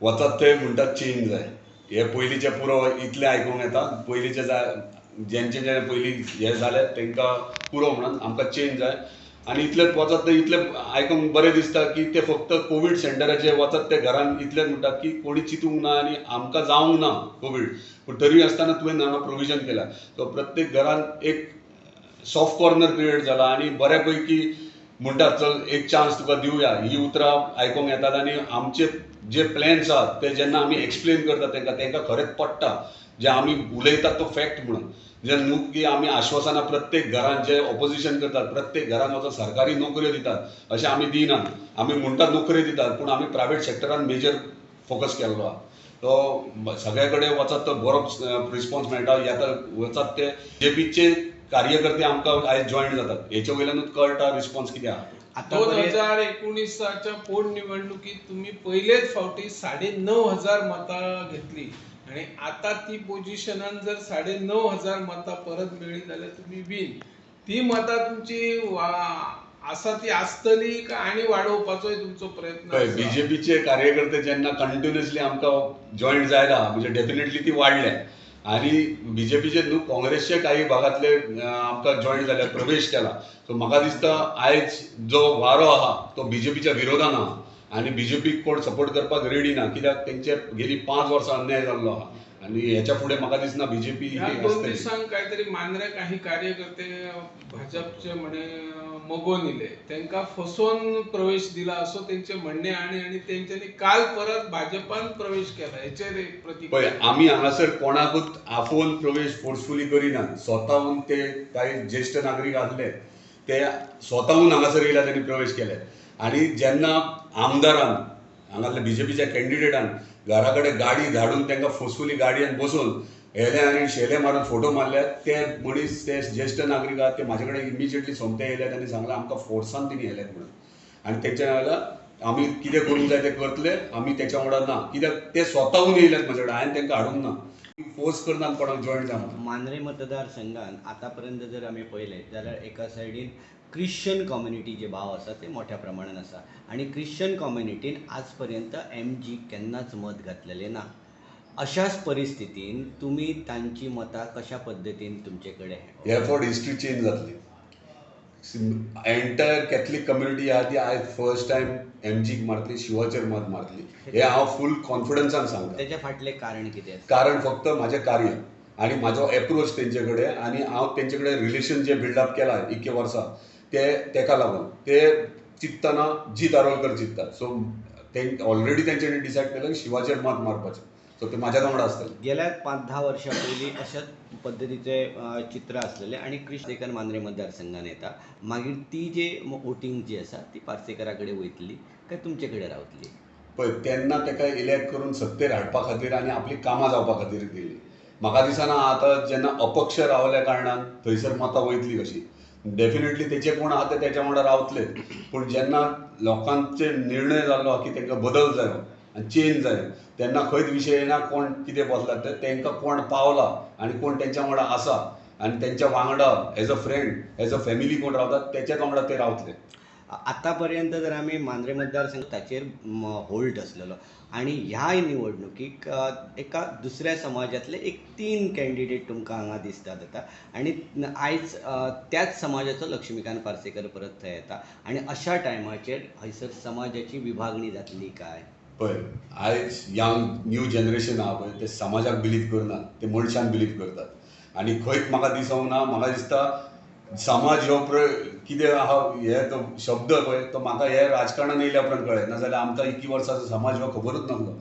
वचत थंय म्हणटात चेंज जाय. हे पयलींचें पुरो इतलें आयकूंक येता. पयलींचें जाय, जेंचे जे पयलीं हे जाले तांकां पुरो म्हणून आमकां चेंज जाय. आनी इतलेंच, वचत थंय इतलें आयकूंक बरें दिसता की ते फक्त कोवीड सेंटराचेर वचत ते घरान इतलेंच म्हणटात की कोणी चिंतूंक ना आनी आमकां जावंक ना कोवीड, पूण तरी आसतना तुवें हांगा प्रोविजन केलां. सो प्रत्येक घरान एक सॉफ्ट कॉर्नर क्रिएट जाला आनी बऱ्या पैकी म्हणटात, चल एक चान्स तुका दिवया, ही उतरां आयकूंक येतात. आनी आमचे जे प्लॅन्स आहात ते जेन्ना आमी एक्सप्लेन करता तांकां, तांकां खरेंच पडटा जे आमी उलयतात तो फॅक्ट म्हणून. जे न्हू की आमी आश्वासनां प्रत्येक घरान, जे ऑपोजिशन करतात, प्रत्येक घरान वचून सरकारी नोकऱ्यो दितात, अशें आमी दिनात. आमी म्हणटात नोकऱ्यो दितात, पूण आमी प्रायवेट सेक्टरान मेजर फोकस केल्लो आहा. तो सगळे कडेन वचत तो बरो रिस्पॉन्स मेळटा. येता वचत ते बीजेपीचे कार्यकर्ते आमकां आयज जॉयन जातात, हेचे वयल्यानूच कळटा रिस्पॉन्स कितें आहा. आतां दोन पर्यंत 2019च्या पोटनिवडणुकीत तुम्ही पहिलेच फावटी 9500 मतां घेतली आणि आता ती पोझिशनान जर 9500 मतां परत मेळ्ळी जाल्यार तुम्ही विन. ती मतां तुमची आसा ती आसतली काय आनी वाडोवपाचोय तुमचो प्रयत्न पळय, आसा? बीजेपीचे कार्यकर्ते जेन्ना कंटिन्युअसली आमकां जॉयन जायला, म्हणजे डेफिनेटली ती वाडल्या. आनी बीजेपीचे न्हू, काँग्रेसचे काही भागांतले आमकां जॉयन जाल्या, प्रवेश केला. सो म्हाका दिसता आयज जो वारो आहा तो बीजेपीच्या विरोधान आहा आनी बीजेपीक कोण सपोर्ट करपाक रेडी ना, कित्याक तेंचेर गेली 5 वर्सां अन्याय जाल्लो आहा आनी हेच्या फुडें म्हाका दिसना बीजेपी ह्या 2 आसतली. दिसांक कांयतरी मांद्रे काही कार्यकर्ते भाजपचे म्हणे मगोन इले, तांकां फसोवन प्रवेश दिला असो तेंचे म्हणणे आनी आनी तेंच्यांनी काल परत भाजपान प्रवेश केला, हेचेर एक पळय, प्रतिक्रिया. आमी हांगासर कोणाकूच आफोवन प्रवेश फोर्सफुली करिनात. स्वताहून ते काही ज्येश्ठ नागरीक आसले, ते स्वताहून हांगासर येयले, तेणी प्रवेश केले. आनी जेन्ना आमदारान, हांगासल्या बीजेपीच्या कॅन्डिडेटान घरा कडेन गाडी धाडून तांकां फोर्सफुली गाडयेन बसोवन येयले आनी शेले मारून फोटो मारल्यात, ते मनीस, ते ज्येश्ठ नागरीक आहात, ते म्हाजे कडेन इमिजिएटली सोमते येयल्यात आनी सांगलां आमकां फोर्सान तेणी येयल्यात म्हणून. आनी तेंच्या नाजाल्यार आमी कितें करूंक जाय तें करतले, आमी तेच्या वांगडा ना, कित्याक ते स्वताहून येयल्यात म्हाजे कडेन, हांवें तांकां हाडूंक ना, फोर्स करनात कोणाक जॉयन जा म्हणून. मांद्रे मतदारसंघान आतापर्यंत जर आमी पळयलें जाल्यार एका सायडीन क्रिश्चन कम्युनिटी जे भाव आसा ते मोठ्या प्रमाणान आसा आनी क्रिश्चन कम्युनिटीन आज पर्यंत एमजीक केन्नाच मत घातलेलें ना. अशाच परिस्थितीन तुमी तांची मतां कशा पद्दतीन तुमचे कडेन ह्या फावट हिस्ट्री चेंज जातली. एंटायर कॅथलीक कम्युनिटी आहा ती आयज फर्स्ट टायम एमजीक मारतली, शिवाचेर मत मारतली, हें हांव फूल कॉन्फिडन्सान सांगता. तेच्या फाटलें कारण कितें आसा? कारण फक्त म्हाजें कार्य आनी म्हाजो एप्रोच तेंचे कडेन आनी हांव तेंचे कडेन रिलेशन जें बिल्डअप केलां इतके वर्सां ते तेका लागून ते चिंत्तना जीत आरोलकर चिंततात. सो ते ऑलरेडी तेंच्यांनी डिसायड केलें शिवाचेर मत मारपाचें, सो ते म्हाज्याच वांगडा आसतले. गेल्या 5-10 वर्सां पयलीं अशाच पद्दतीचें चित्र आसलेलें आनी कृष्णेकर मांद्रे मतदारसंघान येता, मागीर ती जे वोटींग जी आसा ती पार्सेकरा कडेन वयतली काय तुमचे कडेन रावतली? पळय, तेन्ना ताका इलेक्ट करून सत्तेर हाडपा खातीर आनी आपली कामां जावपा खातीर केली. म्हाका दिसना आतां जेन्ना अपक्ष रावल्या कारणान थंयसर मतां वयतली कशी. डेफिनेटली तेचे कोण आहा ते तेच्या वांगडा रावतले, पूण जेन्ना लोकांचे निर्णय जाल्लो आहा की तांकां बदल जायो आनी चेंज जाय, तेन्ना खंयच विशय येना कोण कितें बसला ते, तांकां कोण पावला आनी कोण तेंच्या वांगडा आसा आनी तेंच्या वांगडा as a friend, as a family कोण रावतात तेच्याच वांगडा ते रावतले. आतापर्यंत जर आमी मांद्रे मतदारसंघ ताचेर होल्ड आसलेलो आनी ह्या निवडणुकीक एका दुसऱ्या समाजांतले एक 3 कॅन्डिडेट तुमकां हांगा दिसतात आतां आनी आयज त्याच समाजाचो लक्ष्मीकांत पार्सेकर परत थंय येता आनी अशा टायमाचेर हयसर समाजाची विभागणी जातली काय? पळय, आयज यंग न्यू जनरेशन आहा पळय, ते समाजाक बिलीव करनात, ते मनशान बिलीव करतात. आनी खंयच म्हाका दिसोंक ना, म्हाका दिसता समाज हो कितें आहा हे तो शब्द पळय तो म्हाका हे राजकारणान येयल्या उपरांत कळ्ळें, नाजाल्यार आमकां इतलीं वर्सां समाज हो खबरूच नासलो.